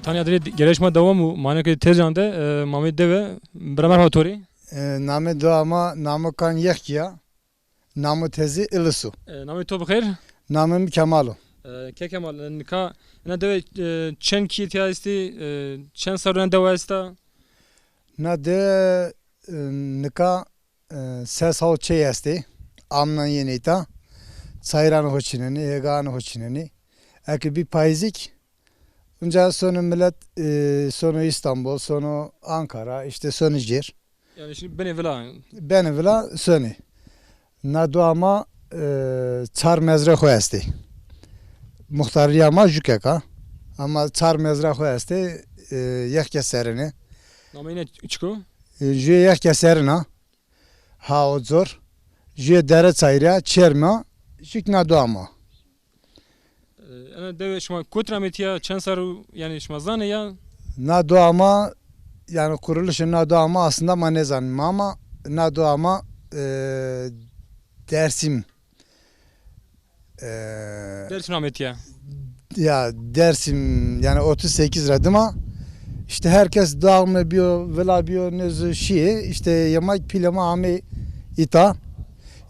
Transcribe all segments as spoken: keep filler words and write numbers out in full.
Tanya dirê gerê şima dewam û manekê tezcan de, e, mamê dewe, bira merhaba to rê. E, namê dewa ma, namo kan Yexkî ya, namo tezî Îlis o. E, namê to bi xêr? Namê mi Kemal o. E, ke Kemal, e, nika ena dewe, e, çend kî tiya estî, e, çend serrû ena dewe esta? Na de, e, nika e, ses haw çey estê. Amnan yenê îta. Çayîranê xo çinenê, hêgaanê xo çinenê. Eke bî payîzîk, unca sono milet, e, sono Îstanbul, sono Ankara, îşte sono cêr. Yanî şinî benê vila? Benê vila, sonê. Na dewa ma, e, çar mezra xo estê. Muxtarîya ma jûkek a. Ama çar mezra xo estê, e, Yexkî serine. Nameyê îne çik o? E, jûyê Yexkî serina. Ha, o cor. Jûyê dere çayîrîya, çermî ya, jûk na dewa ma. E, ena dewe şima kotî ra amê tîya, çend serr o, yanî şima zanê ya? Na dewa ma, yanî kuruluşê na dewa ma aslında ma nêzanîme ama na dewa ma, e, Dersim, e, Dersim ra amê tîya. Ya Dersim, yanî otuz sekiz ra dima, îşte herkes dağme bîyo, vila bîyo, nêzo şîyê, îşte yê ma pîlê ma amê îta.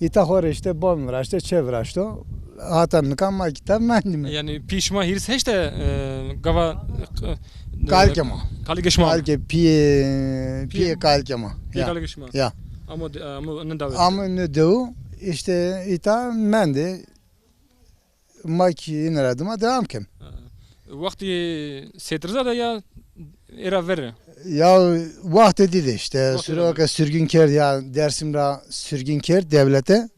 Îta xo rê îşte bon viraşte, çê viraşto. Hata nika ma kî îta mendîme. Yanî pî şima hîris heşt e, e, gava, e, kalikê ma. Kalikê şima? Kalikê pîyê, pîyê kalikê ma. Pîyê kalikê şima. Ya. Amo de-, amo ne dewe. Amo ne dewe, îşte îta mendê. Ma kî îne ra dima dewam kem. Ha. Wextê Seyîd Riza de ya ê ra verê? Ya wextê dî de îşte. Wextê de. Suro ke sürgün kerd ya, Dersim ra sürgün kerd devlete.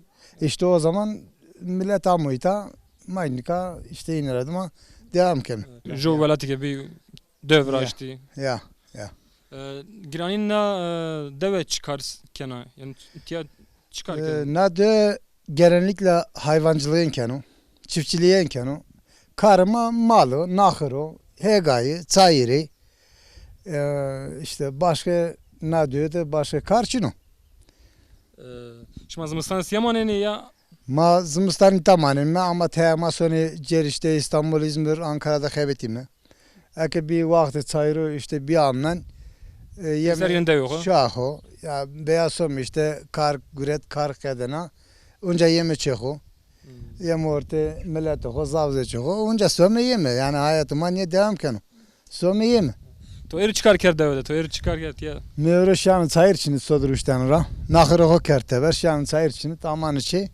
Îşte o zaman milet amo îta, ma nika îşte îne ra dima dewam kem. Jo welatî ke bî dew viraştî. Ya, ya. E, giranî na, e, dewe çi kar s-, kena? Yanî tîya çi kar kena? E, na dewe genellikle hayvancılığın keno, çiftçiliğin keno. Karê ma mal o, naxir o, hêgayî, çayîrî. E, îşte başka na dewe de başka kar çin o. E, şima zimistan sîya manenê ya? Ma zimistan îta manenîme ama teya ma sonê cêr îşte Îstanbul, Îzmir, Ankara de xebetîme. Eke bî wextê çayîro îşte bî amnan, e, yeme çê xo. Ya beya some îşte kar guret, kar kerdena. Unca yeme çê xo. Hmm. Yeme ortê miletê xo, zaf zê çê xo. Unca some yeme. Yanî hayatê ma nîye dewam keno. Some yeme. To êro çi kar kerd dewe de? To êro çi kar kerd ya? Mi êro şîyane çayîr çinî, sodir uştene ra. Naxirê xo kerd teber, şîyane çayîr çinî, tamane çê.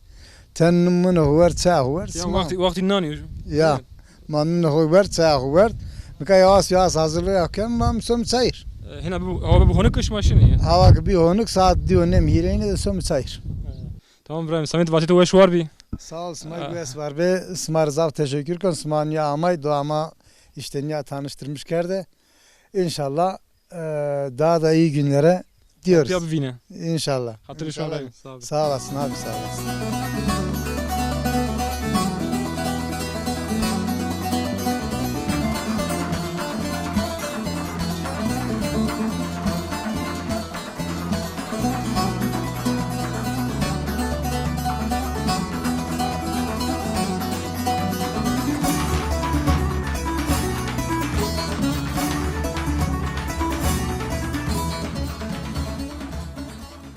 Ten nunê xo werd, çaya xo werd. Ya sima wextî, wextî nanî yo. Ya. Evet. Ma nunê xo werd, çaya xo werd. Nika yawas yawas hazırlığı kem, ma some çayîr. E, hêna bî, hawa bî honik şima şinê ya? Hawa ke bî honik, saet dî û nêm hîrêyine de some çayîr. E, tamam İbrahim, semedê vatê to weş war bî. Sağ ol, sima kî weş war bî. Sima rê zaf teşekkür kon. Sima nîya amay, dewa ma îşte nîya tanıştırmış kerde. İnşallah, e, daha da iyi günlere diyoruz. Kapıya bir vine. İnşallah. Hatırı şu an. İnşallah. Sağ ol. Sağ olasın abi, sağ olasın.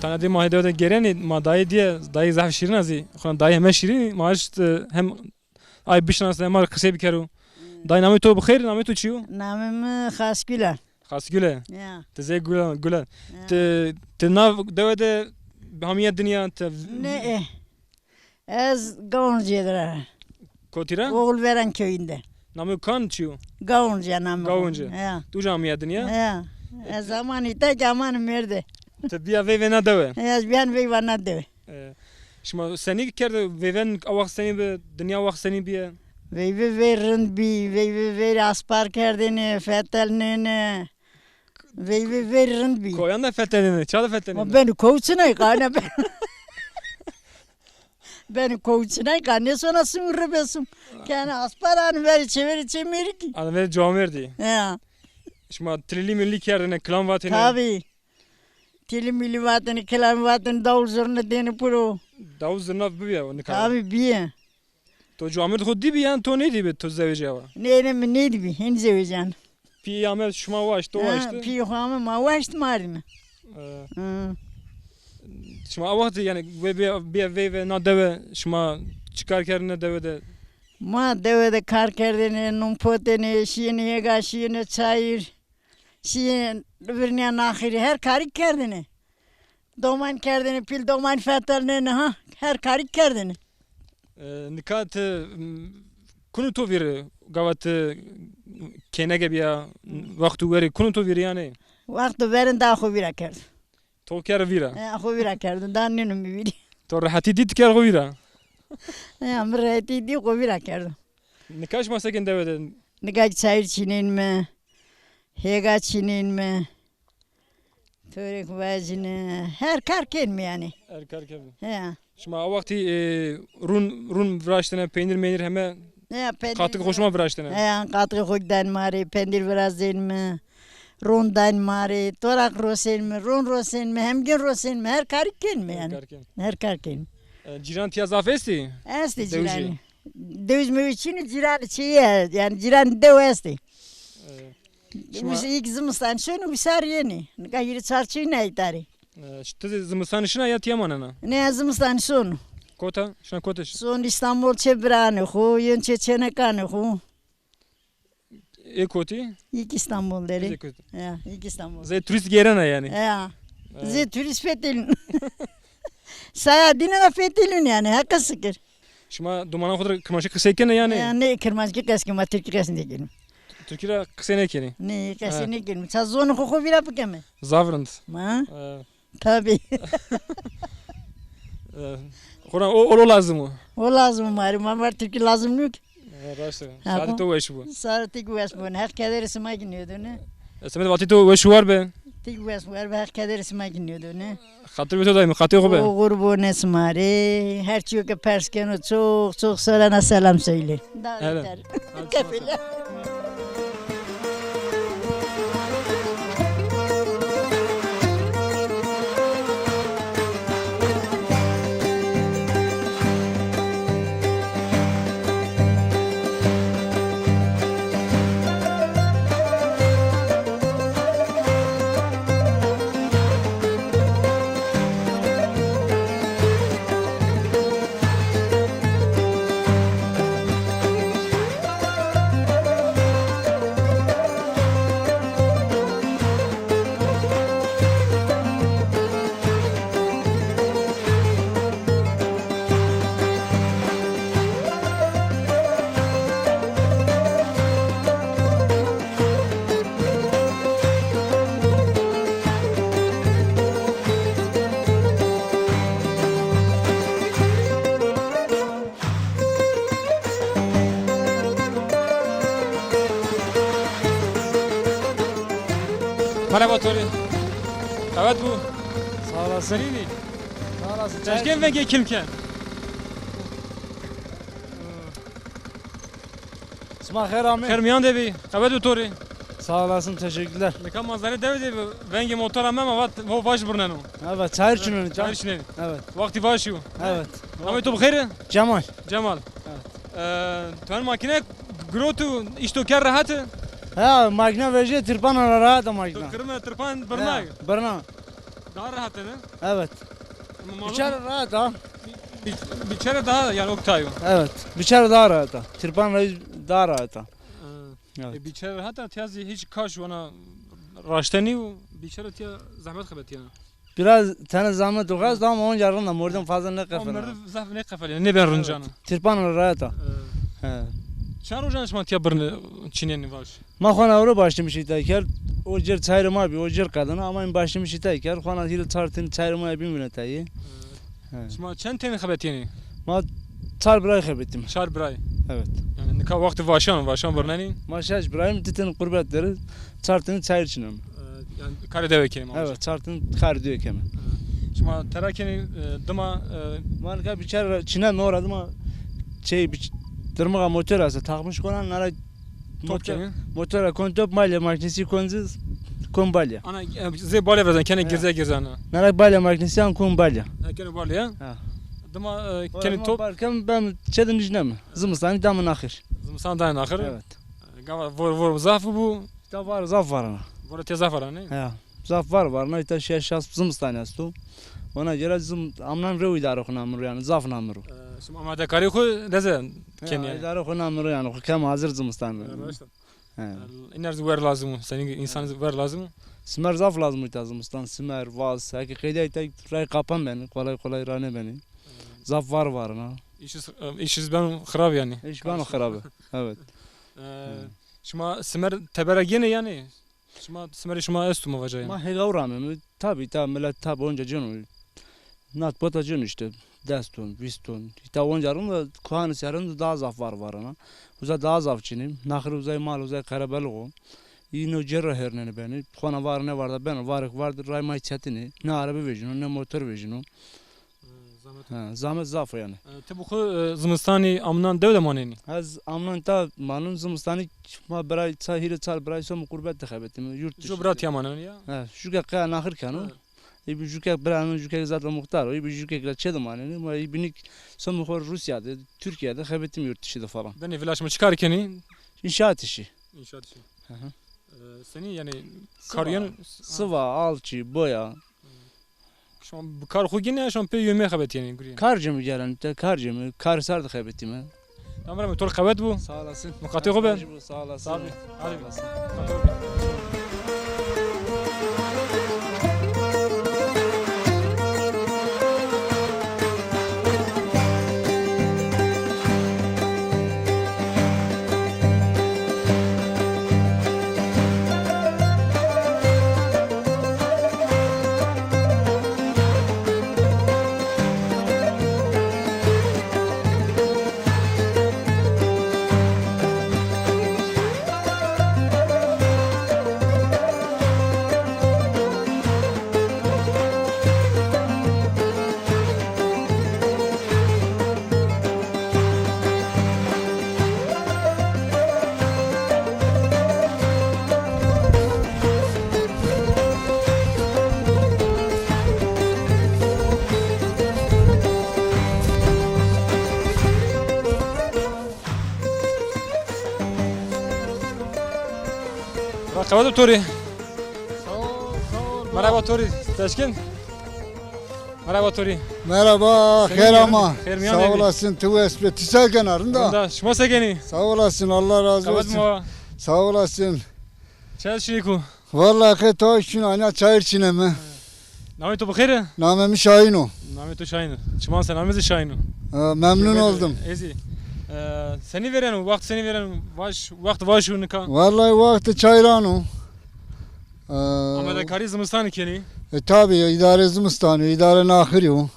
Tanya dê ma hêdî de gêrenê, ma dayê dîye, dayê zaf şîrin a zî. Xo dayê heme şîrin, ma eşt, e, hem ay bişinasnê, hem qisey bikero. Dayê, namê to bi xêr, namê to çi yo? Namê mi Xasgül a. Xasgül e? Ya. Ti zey gul a, gul a. Ya. Ti, ti nav dewe de hamîye dinya, ti... Ne, e. Ez Gavunce de ra. Kotî ra? Oğulveren köyünde. Namê kan çi yo? Gavunce namê. Gavunce. Ya. Ti uca amîye dinya? Ya. Ez aman îta kî aman mêrde. Ti bîya veyvê na dewe? Ez bîyan veyva na dewe. E, şima senî kerde, veyvên a wext senî bi, dinya wext senî bîye? Veyvê veyv rind bî, veyvê veyv aspar kerdêne, fetelnêne. Veyvê veyv rind bî. Koyan de fetelnêne, ça de fetelnêne? Ma benî kow çinay, qane ben. Benî kow çinay, qane sona sum ribe sum. Kene aspar anî verê çê, verê çê mêrikî. Anî verê ciwamêrdî. Ya. Şima tilîlî milî kerdêne, kilam vatêne? Tabî. Tilî milî vatêne, kilamî vatêne, dawul zurna dêne piro. Dawul zurna bibîye o nika? Tabî bîye. To ciwamêrd xo dîbî yan to nêdîbî, to zewecîyawa? Nê, nê, mi nêdîbî, hên zewecîyan. Pî ame şima waşt, to waşt? Ha, pî xo ame, ma waşt, ma ardîme. E, Hı. Şima a wext, yanî, wê bê, bê, vey ve na dewe şima çi kar kerdêne dewe de? Ma dewe de kar kerdêne, non potêne, şîyêne hêga, şîyêne çayîr, şîyêne virnîya naxirî, her karî kerdêne. Doman kerdêne, pîl doman fetelnêne, ha, her karî kerdêne. E, nika ti, m, kunu to vîr, gava ti kêneke bîya, wextu werî kunu to vîr yanî? Wextu verin da xo vîra kerdo. To kerd vîra? E, xo vîra kerdo, da nîno mi vîrî. To rehetî dî ti kerd xo vîra? E, mi rehetî dî xo vîra kerdo. Nika şima sekên dewe de? Nika çayîr çînên mi, hêga çînên mi. Torêk vajine, her kar kên mi yanî. Her kar kên mi? He. Şima a wextî, e, rûn, rûn viraştene, peynîr meynîr heme. He, peynîr. Qatixê xo şima viraştene? He, qatixê xo den ma rê, peynîr virazên mi, rûn den ma rê, toraq rosên mi, rûn rosên mi, hemgên rosên mi, her karî kên mi yanî. Her kar kên. Her kar kên. E, cîran tîya zaf estî? Estî cîranî. Dewij mewij çin o, cîran çî ye, yanî cîran dew estî. E, Şima... Wis-, ilk zimistan şono, wisar yenî. Nika hîrê çar çî ney tarî. E, ş-, ti zimistanî şina ya tîya manena? Ne, zimistan şono. Kota? Şina kota şi? Şono Îstanbul çê biranê xo, yen çê çênekanê xo. Ê kotî? İlk İstanbul deri. Zê kotî. Ya, ilk İstanbul. Zê turîst gêrena yanî. Ya. E. Zê turîst fetelîn. Saya dîne de fetelîn yanî, heqe sikir. Şima domanan xo de kirmanckî qisey kenê yanî? Ya, nê, kirmanckî qesey keme, tirkî qesey nêkenî. Tirkî ra qisey nêkenî? Nê, qesey nêkenî. Ça zonê xo xo vîra bikeme. Zaf rind. Ma? E. Tabî. E, xora o, o lazim o. O lazim o ma rê, ma, ma rê tirkî lazim nîyo ki. E, raşt o. Ha, saetê to weş bo. Saetê to weş bo. Heq kederê sima kî nêdone. E, semedê vatê to weş û war be. Ti kî weş û war be, Heq kederê sima kî nêdone. Xatir bi to dayîme, xatir xo be. Oxir bone sima rê. Her çîyo ke pers keno, çok çok serena selam söyle. Daha beter. Kefile. Merhaba Tori. Evet bu. Sağ olasın. Serînî. Sağ olasın. Teşkên vengê kilmken. Sima xêr amê. Xêr mîyan de bî. Qewet û to rê. Sağ olasın, teşekkürler. Nika ma zanê dewe de vengê motora mema vat vo vaş birneno. Evet, çayir çinenî. Çayir çinenî. Evet. Wextî vaşî yo. Evet. Namê to bi xêr? Cemal. Cemal. Evet. E, to en makîne girot û îşto kerd rehet î? Ha, makîne vejîye, tirpana ra rehet a makîne. To kirime tirpan birnay. Ha, birna. Daha rehet ene? Evet. Ama malum. Biçare rehet a. Bi-, biçare daha, yanî, o tay o. Evet. Biçare daha rehet a. Tirpan ra daha rehet a. Ha. Evet. E, biçare rehet a, tiya zî hîç kaş wana raşte nîyo, biçare tiya zehmet xebetîyena. Biraz tene zahmet o qas ama onca rind a, mordem fazla nêqefelîyena. Mordem zaf nêqefelîyena, nêben rind cana. Evet. Tirpan ra rehet a. Evet. He. Çend rojan şima tiya birnê, çînenî vaş? Ma xwana ewro başlamış îta kerd. O cir çayirê ma bî, o cir qedina, ama în başlamış îta kerd. Xwana hîrê çar tenî çayirê ma bî mîne tayê. Evet. He. Şima çend tenî xebetîyenî? Ma çar biray xebetîme. Çar biray. Evet. Yanî nika wextê vaşan, vaşan birnenî? Ma şeş birayîm, di tenî qurbet der î, çar tenî çayir çineme. Ee, yanî karê dewe kenî ma. Evet, çar tenî karê dewe keme. Ee, şima tera kenî, e, dima, e, ma nika biçare çineme, ora dima şey, biç-, dirmixa motor esta, takmış konan, nara Top motor, kenî? Motora kon top, balya makinesi kon ci, kon balya. Ana, e, zê balya virazen, kenê girze girze ana. Nara balya makinesi an kon balya. Ha, kenê balya. Ha. Dima, e, kenê top. Bar kem, ben çê de nijneme. Zimistanî dame naxir. Zimistan dame naxir. Evet. E, gava vor, vor zaf bû. Îta var, zaf var ana. Vore tê zaf var ana, ne? He. Zaf var var ana. Îta şeş şas zimistan esto. Ona göre zim, amnan rew îdare xo namiro yani, zaf namiro. E, şima amadekarî xo reze kenî yani. Îdare xo namiro yani, xo kem hazir zimistan. He, raşt a. He. Îner zî wer lazim o. Senî însan zî wer lazim o. Simer zaf lazim o îta zimistan. Simer, vas, heke qeyde îta ray qapan benî. Kolay kolay ra nêbenî. Zaf var var ana. Îşiz, îşiz beno xirab yani. Îş beno xirab. Evet. E, şima simer tebera gênê yani? Şima, simerê şima esto, ma vaca yani. Ma hêgaw rameme. Tabî, tabî, milet tabî onca cêno. Nat pota cêno îşte. Des ton, vîst ton. Îta onca rind a, kuhanê sîya rind a, daha zaf var var ana. Uza daha zaf çin ê. Naxir uzay mal, uzay qerebelix o. Îno cêr ra hêrnenê benê. Xona var nêvarda beno, varêk vard, ray may çetin ê. Ne arebe vejîno, ne motor vejîno. Hı, zahmet. Ha, zahmet zaf o yani. E, ti bi xo, e, zimistanî amnan dew de manenî? Ez amnan îta manon, zimistanî ma biray ça, hîrê çar biray somo qurbet de xebetîme, yurt dışı. Ju bira tîya maneno ya? Ha, jukek qeya naxir keno. Evet. Î bi jukek bira min, jukek zaten muxtar o. Î bi jukek ra çê de manenî. Ma î bi nîk somo xo Rûsya de, Türkiye de xebetîme, yurt dışı de falan. Benê, vila şima çi kar kenî? İnşaat işi. İnşaat işi. Hı hı. E, senî yani, kar yeno? Sıva, alçı, boya. Şima bi kar xo gîne, şima pê yewmê xebetîyenê gurî? Kar cême gelen, te kar cême, kar ser de xebetîme. Tamam, to qewet bo. Sağ olasın. Miqatê xo be. Sağ olasın. Sağ ol. Hadi. Sağ olasın. Ra qewet bo to rê. Sağ ol, sağ ol. Merhaba to rê. Teşkin. Merhaba to rê. Merhaba, xêr ama. Xêr mîyan de bî. Sağ olasın, tu wes be. Ti se kena, rind a? Rind a. Şima se kenî? Sağ olasın, Allah razı olsun. Qewet ma. Sağ olasın. Çend şinî ku? Vallahi qe to şin ana çayır çineme. Namê to bi xêr e? Namê mi Şahin o. Namê to Şahin o. Çiman se namê zî Şahin o. Ha, memnun oldum. Ezî. E, senî vêreno, wext senî vêreno? Vaş, wext vaş o nika. Vallahi wext çayran o. E, amadekarî zimistanî kenî? E, tabi, îdare zimistanî, îdare naxirî o.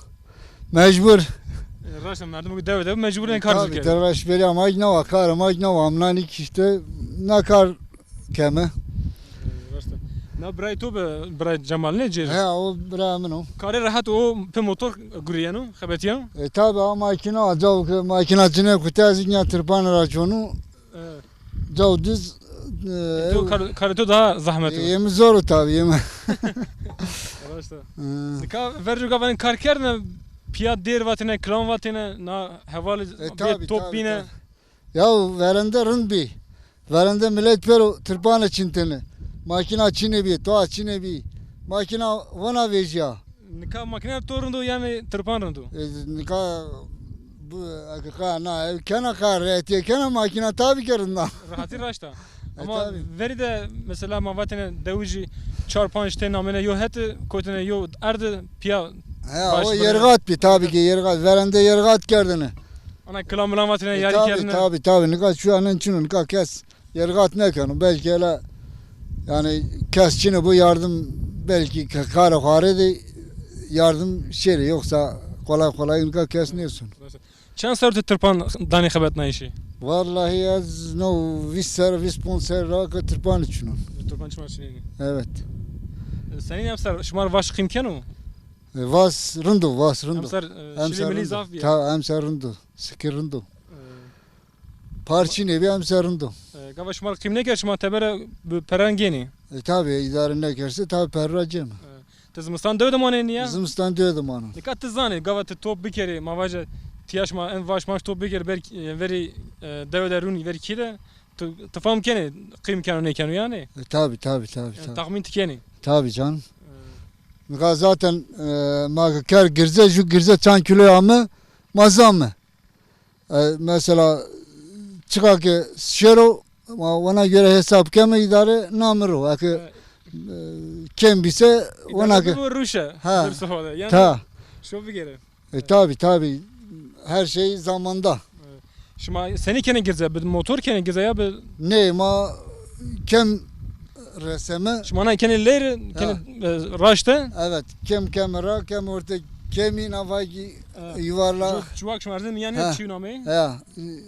Mecbur. E, raşt a, merdim dewe de mecbur e, kar zî kenî. Tabi, te raşt berî ama ne wa, kar ama ne wa, amnan î kî îşte ne kar keme. E, raşt a. Na birayê to bi, birayê Cemal ne cêr? He, o bira min o. Karê rehet o, pê motor gurîyeno, xebetîyeno? E, tabi, a makîna, caw ke makîna cinê kute, ez înya tirpan ra çonu. E. Caw diz, e, to kar, karê to daha zahmet o. Yemi zor o tabi, yemi. Raşt a. Hı. Nika verco gavanê kar kerdine, pîya dêr vatêne, kilam vatêne, na hevalî top bîne. Tabi, tabi. Ya verende rind bî. Verende milet pêro tirpanê çintêne. Makîna çinê bî, toa çinê bî. Makîna vona vejîya. Nika makîna to rind o, yanî tirpan rind o? E, nika bu, eke qa na, ew kena qa, rehetîye kena makîna, tabi ke rind a. Rehetî raşt a. E, ama tabi. Verî de mesela ma vatêne dewijî çar panc tê namêne yo hetî, kotêne yo erdî, pîya. He, o yergat bî, tabi ke yergat. Verende yergat kerdêne. Ana kilam milan vatêne, e, yarî kerdêne. Tabi, tabi. Nika çuya nen çin o, nika kes yergat nêkeno. Belkî hele, yanî kes çinê bo yardim, belkî ke-, karê xo arê de yardim şêrê, yoksa kolay kolay nika kes nêsono. Çend ser ti tirpan danî xebetnayîşî? Vallahi ez no vîst ser, vîst ponc ser ra ke tirpanî çinon. Tirpan çima çinênî? Evet. E, senîn emser şima rê vaş qîm keno? E, vas rind o, vas rind o. Emser, e, şilî milî zaf bîye. Ta, emser rind o. Sikir rind o. E. Par çinê bî, emser rind o. E, gava şima rê qîm nêkerd, şima tebere bi peran gênî? E, tabi, îdare nêkerd se tabi per ra cême. E, ti zimistan dew de manenî ya? Zimistan dew de manon. Nika ti zanî, gava ti top bikerî, ma vaje, tîya şima en vaş maş top bikerî, ber, e, verî, e, dewe de rûnî, verî kî de, Tu, tu fam kenê, qîm keno nêkeno yanî? E, tabi, tabi, tabi, yanî tabi. Taxmîn tu kenî? Tabi can. E. Nika zaten, e, ma ke kerd girze, ju girze çand kîloy ame, ma zame. E, mesela, çiqa ke şero, ma ona göre hesap keme, îdare name ro. Eke, e, kêm bî se, ona ke. Îdare bu ruşe. Ha. Bir seferde. Yanî ta. Şo bigêre. E, tabi, tabi. Her şey zamanda. E, şima senî kenê girze? Bi motor kenê girze ya bi... Nê, ma kêm reseme. Şima na kenê leyr, kenê, e, raşte? Evet, kêm kêm ra, kêm orte, kêmî na vay kî, e, yuvarlak. Çuwak şima erzin yanî çî nameyî? Ya,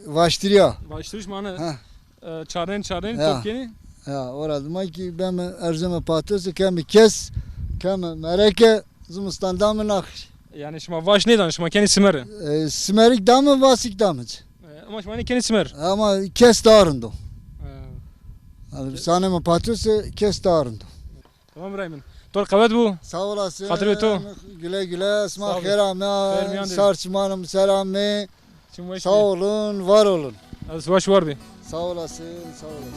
vaştîrîya. Vaştîrîş mane. Ha. E, çarnên, çarnên top kenî? Ya, ora dima kî beme erzeme patose, keme kes, keme mereke, zimistan dame naxir. Yanî şima vaş nêdan, şima kenî simer? E, simerik dame, vasik dame. E, ama şima nê kenî simer? Ama kes daha rind o. E. Yanî saneme patose kes daha rind o. Tamam birayê min. Tor qewet bo. Sağ olasın. Xatirê to. Güle güle. Sima xêr ame. Sar çimanım, selamı. Çim weş bî. Sağ olun, var olun. Ez weş war bî. Sağ olasın, sağ olasın.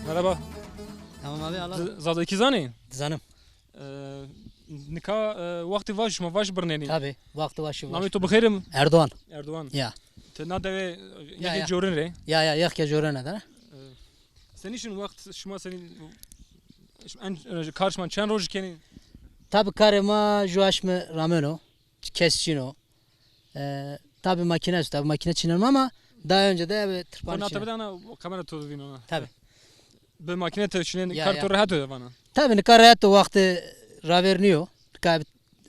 Merhaba. Tamam abi, Allah. Z-, Zazakî zanî? Zanim. E, nika, e, wextê vaş, şima vaş birnenî. Tabi, wextê vaş. Namê to bixeyr im? Erdoğan. Erdoğan. Ya. Ti na dewe, ya, yekê corin rê? Ya, ya, yekê corin de. E, senî şin wext, şima senî, en, e, kar şima çend roj kenî? Tabi karê ma ju aşme rameno, kes çin o. E, tabi makine esto, tabi makine çineno ama daha önce de ebe tirpan çineno. Ana kamera to vîno na. Tabi. Bi makine ti çinenî, ya, kar to rehet o vana? Tabi, nika rehet o, wextê raver nîyo. Nika ebe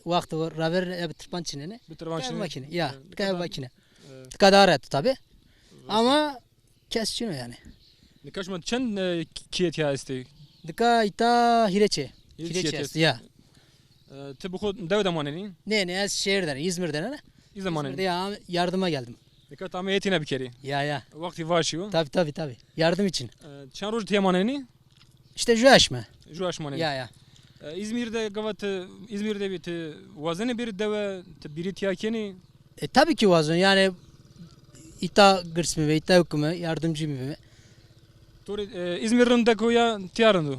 wextê raver ebe tirpan çinenê. Bi tirpan çinenê? Makine, ya, nika ebe makine. E. Nika daha rehet o tabi. Ama kes çin o yanî. Nika şima çend, e, kîye tîya estê? Nika îta hîrê çê. Hîrê çê estê, ya. E, ti bi xo dewe de manenî? Nê, nê, ez şehir de ne, İzmir de ne. İzmir de manenî? İzmir'de ya, yardıma geldim. Nika ti ame hetîne bikerî? Ya, ya. Wextî vaşî yo? Tabi, tabi, tabi. Yardım için. E, çend roj tîya manenî? İşte ju aşme. Ju aşme manenî. Ya, ya. E, İzmir de gava ti, İzmir de bî, ti wazenî bêrî dewe, ti bîrî tîya kenî? E, tabii ki wazon. Yani îta girs bime, îta hukime, yardımcı bime. To rê, e, İzmir rind o ya tîya rind o?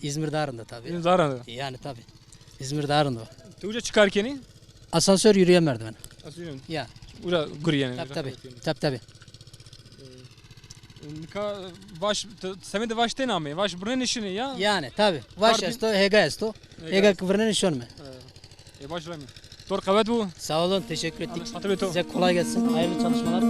İzmir daha rind o tabii. İzmir daha rind o. Yani tabii. İzmir daha rind o. Ti uca çi kar kenî? Asansör, yürüyen merdiven. Asansör. Ya. Uca gurîyenî. Tabii, tabii. Tabii, tabii. E, nika vaş, te-, semedê vaş têna amê. Vaş birnenî şinî ya? Yani tabii. Vaş esto, hêga esto. Hêga. Hêga ki birnenî şonîme. E. E, baş Rami. Tor qewet bo. Sağ olun, teşekkür ettik. Xatirê to. Size kolay gelsin. Hayırlı çalışmalar.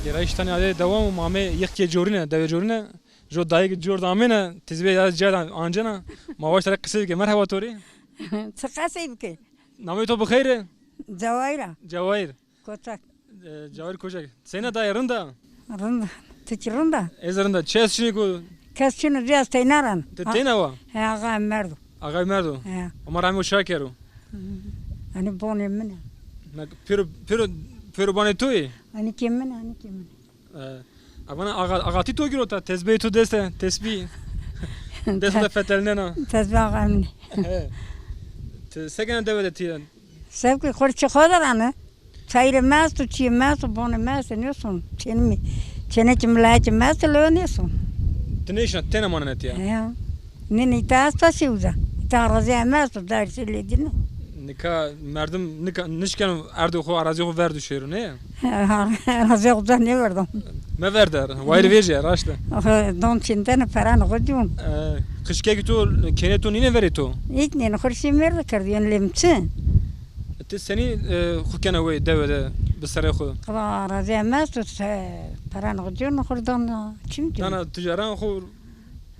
Gêrayîş tenê adê dewam û ma amê yexkê corîne, dewe corîne, jo dayê ki cor de amêne, tizbê ya cêr de ancena, ma waşt ra qisey bike. Merheba to rê. Çi qesey bike? Namê to bi xeyr? Cewayir a. Cewayir. Koçak. E, Cawir Koçak. Seyna dayê, rind a? Rind a. Ti kî rind a? Ez rind a. Çi ez çinî ku? Kes çin o, ez teyna ran. Ti teyna wa? He, axa merdo. Axay merdo. He. Ama rahmê o şa kero. Hani bonê min a. Na, pêro, pêro, pêro bonê to yê? Hani kê min a, hani kê min a. E, avana axa-, axatî to girota, tezbeyê to dest de, tesbî. Dest de fetelnena. Tezbî axa min. He. Ti se kena dewe de ti? Sewkî xo rê çi xo de rane. Çayirê mi esto, çiyê mi esto, bonê mi esto, nêson. Çênê mi, çênekê mi, layekê mi esto, lewe nêson. Ti nêşina, tena manena tiya? Ya. Nê, nê, îta esta sewza. Îta arazîya mi esto, darsê lê dîne. Nika merdim, nika, nişkeno erdê xo, arazîya xo verdo şêro, nê? Arazîya xo ca nêverdo. Meverder, wayîr vejîya, raşt a. Axe, don çintene, peranê xo dîyon. E, qijkekî to, kênê to nîne verê to? Hîç nîne, xo rê şî mêrde kerdo, yanî lê mi çi? Ti senî, e, xo kena wey dewe de bi serê xo? Qila arazîya mi esto, se-, peranê xo dîyon, xo rê don, çim dîyon? Dana ticaran xo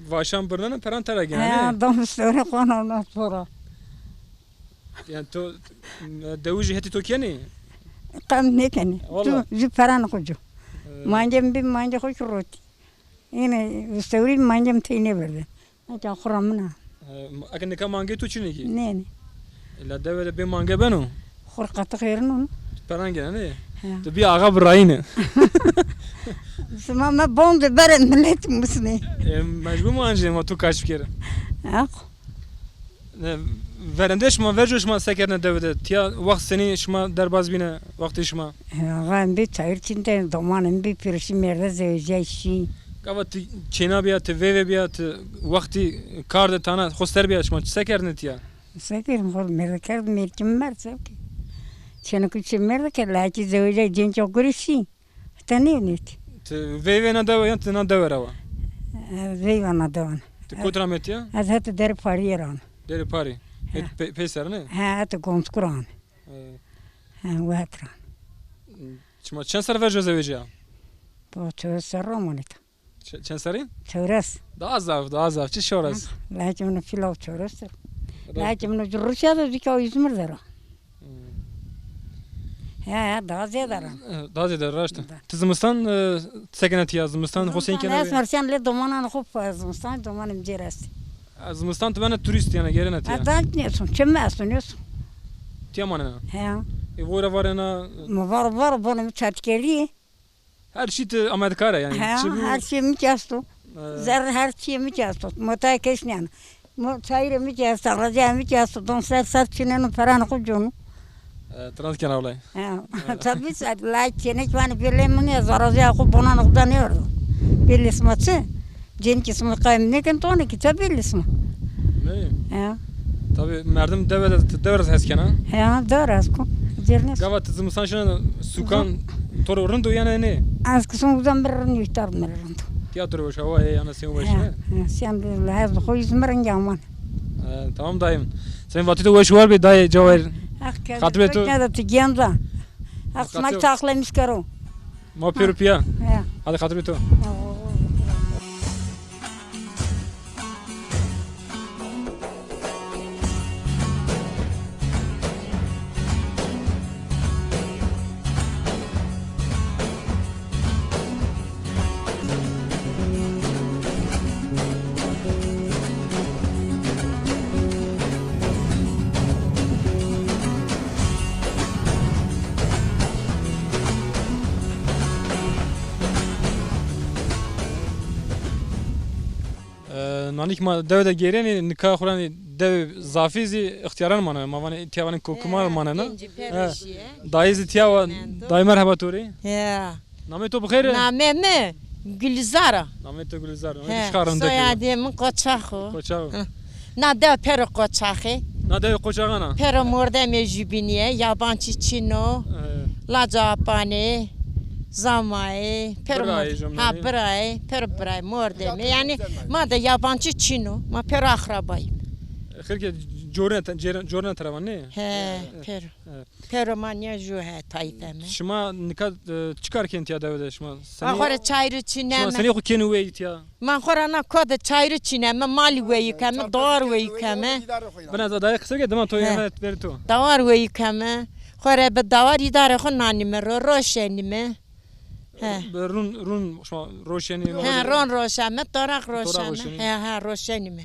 vaşan birnena, peran tera gena, nê? He, don bi serê xo na, na pora. Yanî to, m, dewijî hetî to kenî? Qam nêkenî. Walla. Tu, jû peranê xo cû. E. Mange mi bî, mange xo kî rotî. Yine vistewrî mange mi tey nêverde. Eke xo ra min a. E, eke nika mangê to çinî kî? Nê, nê. Ela dewe de bê mange beno? Xo rê qatî xêrin o. Peran gena, nê? He. Ti bî axa bi rayîne. Sima me bon de berê milet musnê. E, mecbur mi ancî ma to kaşf kere? Aq. E, verende şima, verco şima se kerdêne dewe de? Tiya wext senî şima derbaz bîne, wextê şima? E, axa, em bî çayir çin de, domanê mi bî, pêro şî mêrde zewecîyay şî. Gava ti kêna bîya, ti veyve bîya, ti wextî kar de tana xo ser bîya, şima se kerdêne tiya? Se kerîme, xo mêrde kerd, mêrkî mi merd, se bikî. Çênekû çê mêrde kerd, layekî zewecîyay, cênîkî xo gurî şî. Heta nênî ti. Ti veyve na dewe yan ti na dewe ra wa? E, veyva na dewe na. Ti kotî ra metiya? Ez heta Derê Parîye ra na. Derê Parî. He. Heta pe-, peyser ne? He, heta Gonçku ra na. E. He, we het ra na. Şima çend serr verco zewecîya? Bo çewres serr ra monî ta. Çe-, çend serrî? Çewres. Daha zaf, daha zaf. Çi çewres? Ha, layekê min o fîla o çewres serr. Layekê min o ci Rûsya de, zî ke o Îzmir de ra. Hmm. He, he, daha zêde ra. E, daha zêde, raşt a. Da. Ti zimistan, e, se kena tiya, zimistan xo senî kena? Ez mersen lê domanan xo, zimistan domanê mi cêr estê. E, zimistan ti bena turîst yanî, gêrena tiya? Ha, da nêson, çi mi esto, nêson. Tiya manena? He. E, vora varena? Ma var, var, bonê mi çarçkerdî. Her çî ti amadekar a yanî. He, çi bî? Her çî mi kî esto. E. Zerr her çî mi kî esto. Motayê keş nîyeno. Mo-, çayirê mi kî esto, arazîya mi kî esto. Don ser ser çineno, peranê xo cono. E, trans kena wulay. He. E. Tabî se-, lay çênekî vanê bêlê min ya, ez arazîya xo bonanê xo da nêverdo. Bêlê sima çi? Cênîkê sima qayîm nêken, tonê kî, tabî bêlê sima. Nê? He. Tabî merdim dewe de, dewe ra hes kena. He, dewe ra hes kon. Cêr nês. Gava ti zimistan şina sûkan, to rê rind o yanî nê? Ez ki son uza mi rê rind o, îhtar mi rê rind o. Tîya to rê weş, hawa ê, ana sîyon weş ne? He, he, sîyon de ez xo Îzmir ing aman. E, tamam dayê mi. Senî vatê to weş war bê dayê Cawahir. Xatirê to. Keda ti genc a. Heq sima kî taxlê mi kero. Ma pêro pîya. Ya. Hadi xatirê to. E, nanîk ma dewe de gêrenî, nika xo ra nî dewe zafî zî îxtîyaran manena. Ma vanê, tiya vanê kokimar manena. He. Dayê zî tiya wa, dayê merheba to rê. Ya. Namê to bi xêr? Namê mi Gulîzar a. Namê to Gulîzar. Namê to şixa rindek o. Soyadê mi Qoçax o. Qoçax o. Hı. Na dew pêro qoçax ê. Na dew qoçaxan a? Pêro mordemê jubînî yê, yabancî çin o. E. Laca apanê, zamayê, pêro mordemê. Ha, birayê, pêro birayê, mordemê. Yanî ma de yabancî çin o. Ma pêro axrabayî. Xirke corine te-, cêre-, corine terevan nê? He, pêro. Evet. Pêro ma nîya jû he tayîfê mi. Şima nika, e, çi kar kenî tiya dewe de şima? Ma xo rê çayirî çîneme. Şima senî xo kenî wey tiya? Ma xo ra na ko de çayirî çîneme, malî weyî keme, dawar weyî keme. Bina za dayê qise ke dima to yeme verî to. Dawar weyî keme. Xo rê bi dawar îdarê xo nanîme ro, roşenîme. He. Bi rûn, rûn şima roşenî? He, rûn roşenîme, toraq roşenîme. He, he, roşenîme.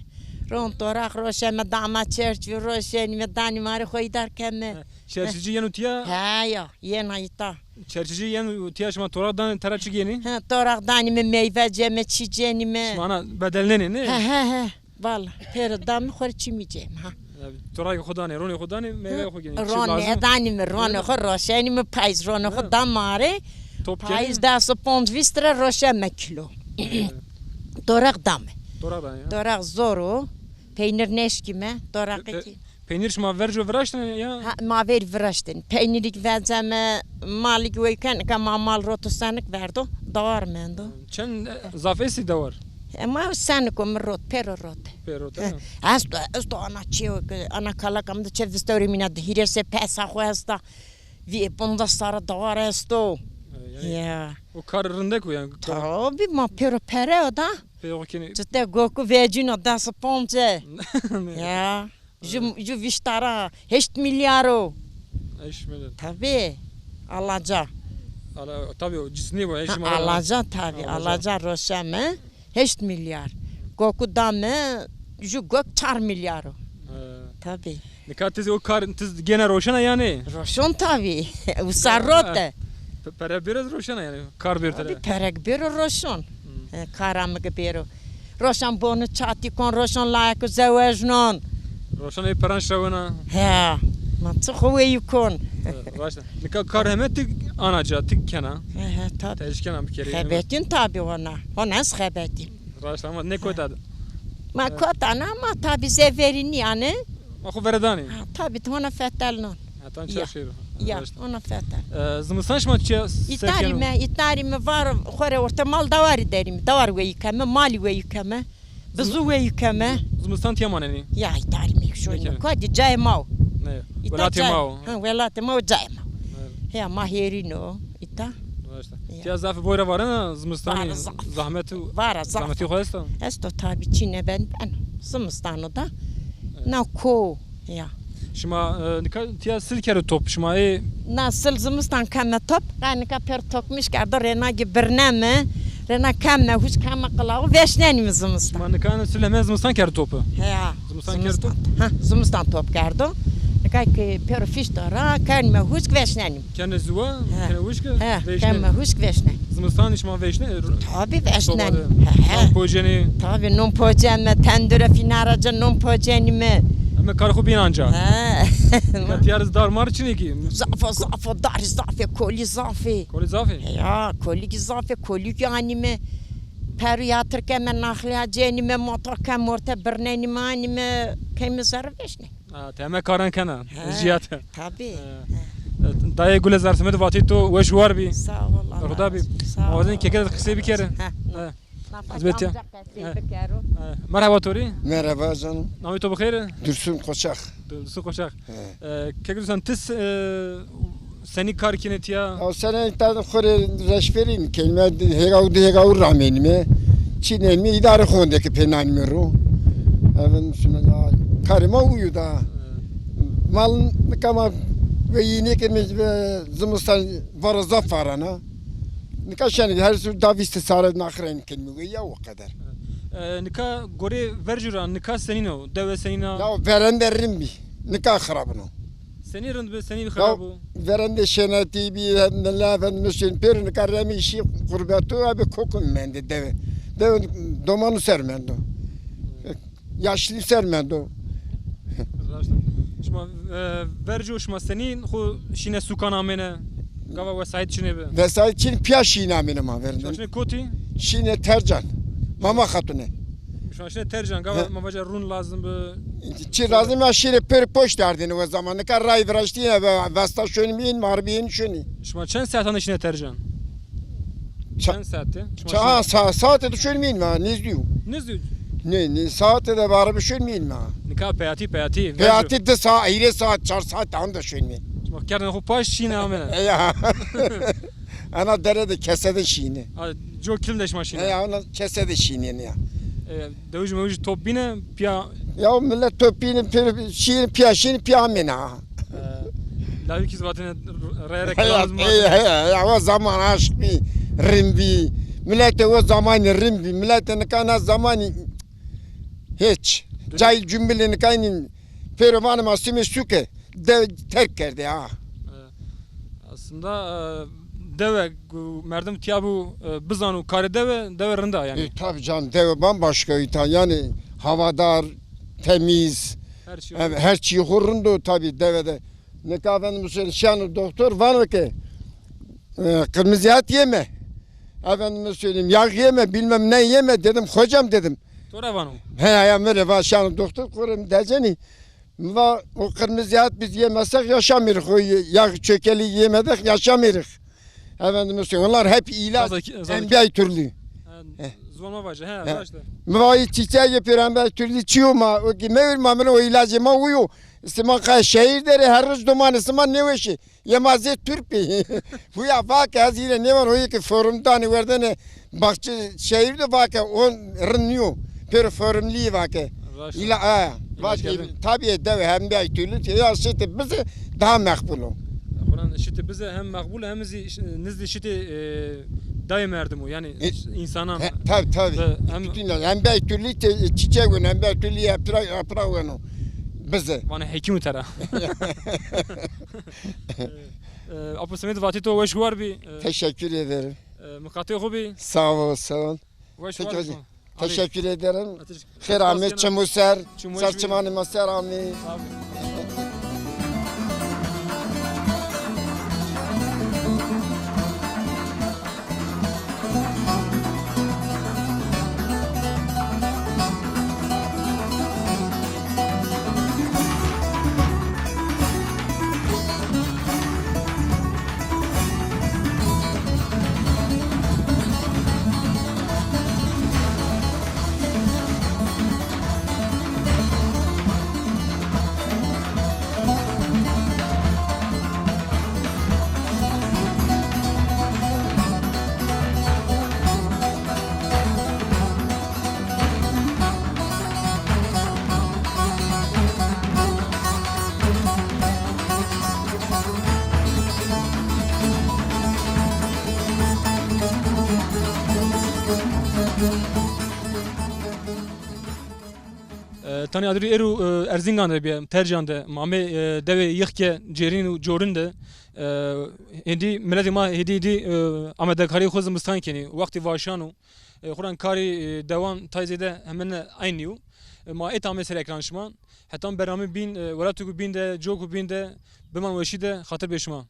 Rûn toraq roşenîme, dama çerçî roşenîme, danîme arê xo îdar keme. He. Çerçîcî yeno tîya? He ya, yena îta. Çerçîcî yeno tîya, şima toraq danê, tera çi gênî? He, toraq danîme, meyve ceme, çî cenîme. Şima ana bedelnenê, nê? He, he, he. Valla, pêro dame xo rê çimî ceme, ha. Ya, toraqê xo danê, ronê xo danê, meyveyê xo gênî. Çi lazim? Ronê danîme, ronê xo roşenîme, payîz ronê xo dame arê. Top kenê? Payîz des û ponc vîst lîre roşenme kîlo. Toraq dame. Toraq danê ya. Toraq zor o. Peynir nêşkîme, toraqê kî. Peynîr şima verco viraştene ya? Ha, ma verî viraştene. Peynîrî kî veceme, malî kî wey kene, nika ma mal roto senik verdo, dawar mendo. Çend, e, zaf estî dawar? E, ma senik o, mi rot, pêro rot. Pêro rot, ha. Esto, esto ana çê, ana kalaka mi de çê vistewrê mîna de, hîrê sê pesa xo esta. Vî pondas sare dawar esto. E, yanî. Ya. O kar rindek o yanî. Tabî, ma pêro pere o da. Pêro kenî. Cite goku vecîno des û ponce. Ya. Ju, ju vîştara heşt milyar o. Heşt milyar. Tabî. Alaca. Ala, tabî o cisnî bu, heşt milyar. Alaca tabî. Alaca. Alaca roşeme heşt milyar. Goku dame, ju gok çar milyar o. He. Tabî. Nika tiz o kar, tiz gene roşena yanî? Roşon tabî. Usa rote. Pe-, pere biraz roşena yanî. Kar bir tere. Tabî, perek bêro roşon. Hmm. He, kara mi ki bêro. Roşan bonu çatî kon, roşan layek zewejnon. Roşan ê peran şewena. He, ma çi xo weyî kon. He, raşt. Nika kar heme ti ana ca, ti kena. He, he, tabî. Te eşkena bikerî. Xebetîn tabî ona. Ona ez xebetîn. Raşt ama ne kota? Ma kota na, ma tabî zeverî nîyanê. Ma xo veredanê. Ha, tabî, ti hona fetelnon. Ha, tan çar şêro. Ya, ona fetel. E, zimistan şima çi? Îtarîme, îtarîme var, xo rê orte mal dawarî derîme. Dawar weyî keme, malî weyî keme. Bizu weyî keme. Zimistan tîya manenî? Ya, îtarîme şonîme. Kotî cayê ma o. Ne? Welatê ma o. Ha, welatê ma o, cayê ma o. He, ma hêrîn o. Îta. Raşt a. Ya. Tîya zafê boy ra varena, zimistanî zahmet, zahmetî xo esta? Esto tabî, çîne ben, ben zimistan o da. Evet. Na ko, ya. Şima, e, nika tîya sil kerdo top, şima ê... Na sil zimistan keme top, qe nika pêro tokmiş kerdo, rêna gî birneme, rêna keme huşk, keme qilaxu, veşnenîme zimistan. Şima nika sil heme zimistan kerdo topu? He ya. Zimistan kerdo? Ha, zimistan top kerdo. Nika ki pêro fîşto ra, kenîme huşk, veşnenîme. Kenê ziwa, he, kenê huşk, he, veşnenê. Kenîme huşk, veşnenê. Zimistan şima veşnê? Tabî veşnenê. He, he. Non pocenê? Tabî, non poceme, tendure fînara ci non pocenîme. Heme kar xo bîn anca. He. Nika tîya ri dar mar çinê kî? Zaf o, zaf o, darî zaf ê, kolî zaf ê. Kolî zaf ê? He ya, kolî kî zaf ê, kolî kî anîme. Peru yatir keme, naxliya cenîme, motor keme orte, birnenîme, anîme, keyme zerre veşnê. Ha, ti heme karan kena. He, jîyate. Tabî. He. Dayê Gule, zersimê de vatê to weş war bî. Sağ ol, Allah razı olsun. Berxudar bî. Sağ ol. Ma wazenê keke de qisey bikerê. He. He. Nafes amca qesey bikero. He. Merhaba to rê. Merhaba canım. Namê to bixeyr? Dursun Koçak. Dursun Koçak. He. E, keke Dursun, ti s-, e, senî kar kenê tîya? Ya senî ta xo rê reşverîn kenîme, hêgaw di hêgaw ramenîme. Çînenîme, îdarê xo de ki pênanîme ro. Efendim, şima ya, karê ma uyu da. Mal nika ma weyî nêkenîme, zimistan vara zaf varena. Nika şenî her su da vîst sare naxirên kenîme weyî ya, o qeder. E, nika gorê vercu ra nika senîn o? Dewe senîn a? Ya verende rind bî. Nika xirabin o. Senî rind bi, senî xirab o? Ya, verendê şenetî bî, hem de la efendim şên pêro nika remî şî qurbeto, abi kokun mendê dewe. Dewe domanu ser mendo. Yaşlî ser mendo. Raşt a. Şima, e, verco şima senî xo şîne sukan amêne? Gava wesayît çinê bi? Vesayît çin, pîya şîne amêne ma verinde. Şima şîne kotî? Şîne Tercan. Mama Xatune. Şima şîne Tercan, gava ma vaca rûn lazim bi. Çi lazim ya, şîrê pêro poşt derdêne o zaman. Nika ray viraştîne ve vesta şonî mîn, marbîyên şonî. Şima çend saetan de şîne Tercan? Ça-, çend saete? Şima ça-, şîne sa-, saete de şonî mîn ma, nêzdî yo. Nêzdî yo? Nê, nê, saete de barê bi şonî mîn ma. Nika peyatî, peyatî. Peyatî di saet, hîrê saet, çar saet anda şonî mîn. Şima kerdêne xo paş şîne amêne. Ya. Ana dere de kese de şîne. Ha, co kilm de şima şîne. Ya, ana kese de şîne ya. E, dewij mewij top bîne, pîya. Ya millet top bîne, pir şîne, pîya şîne, pîya amêne ha. E, Lavî kî vatene reyre Heya, kelamız heya, heya, heya, o zaman aşk bî, rin bî. Milete o zamanî rin bî. Milete nika na zamanî hiç. Cayî cumbilê nika înî pêro vanê ma sîmê sûke. Dewe terk kerdê ha. E, aslında, e, dewe ku merdim tiya bu, e, bizano karê dewe, dewe rinda yani. E, tabii canım, dewe bambaşka îta. Yani havadar, temiz. Her şey. Her çî xo rind o tabii devede. Nika efendime söyleyeyim, şeno doktor vano ke, e, kırmızı et yeme. Efendime söyleyeyim, yağ yeme, bilmem ne yeme dedim, hocam dedim. To ra vano? He, ya mi rê va şeno doktor, korê mi decenî. Mi va o kırmızı et biz yemezsek yaşamêrix, o yağ çökeli yemedek yaşamêrix. Efendime söyleyeyim, onlar hep ilaç, zaten, zaten enbiyay türlü. Ha, zon ma vaje, he, he. Raşt e. Mi va o çiçeği yapıyor enbiyay türlü çiyo ma, o ki mevir ma mi rê o ilacê ma uyo. Sima qe şehîr der ê, her roj domanê sima nêweşî. Yê ma zê Türk bî. Huya vake ez hîrê nêvan, o yê ke forum danê werdene baxçe şehîr de vake o rind nîyo. Pêro forumlî vake. Raşt. Îla, e, vake, tabii dewe hem bir türlü ya şitê bize daha makbul o. Xuran şitê bize hem makbul hem zî ş-, nizdî şitê, e, dayê merdim o. Yani, e, insanan. He, tabii, tabii. Hem bütün hem bir türlü çiçek weno, hem bir türlü yaprak, yaprak weno. Bize. Vanê hekim û tera. E, e, Apo Semêd, vatê to weş war bî. E, teşekkür ederim. E, miqatê xo bî. Sağ ol, sağ ol. Weş war bî. Teşekkür ederim. Xêr amê, çimo ser. Ser çimanê ma ser amê. Sağ ol. E, Tanya Adri êro, e, Erzingan de bîye, Tercan de. Ma amê, e, dewê Yixke, Cêrîn û Corin de. E, hêdî miletê ma hêdî hêdî, e, amadekarî xo zimistan kenî. Wextê vaşan o. E, xuran karî, e, dewan tay zêde hemine eynî yo. E, ma êt amê ser ekran şima. Hetan bername bîn, e, welatêko bîn de, coyêko bîn de, biman weşî de, xatir bê şima.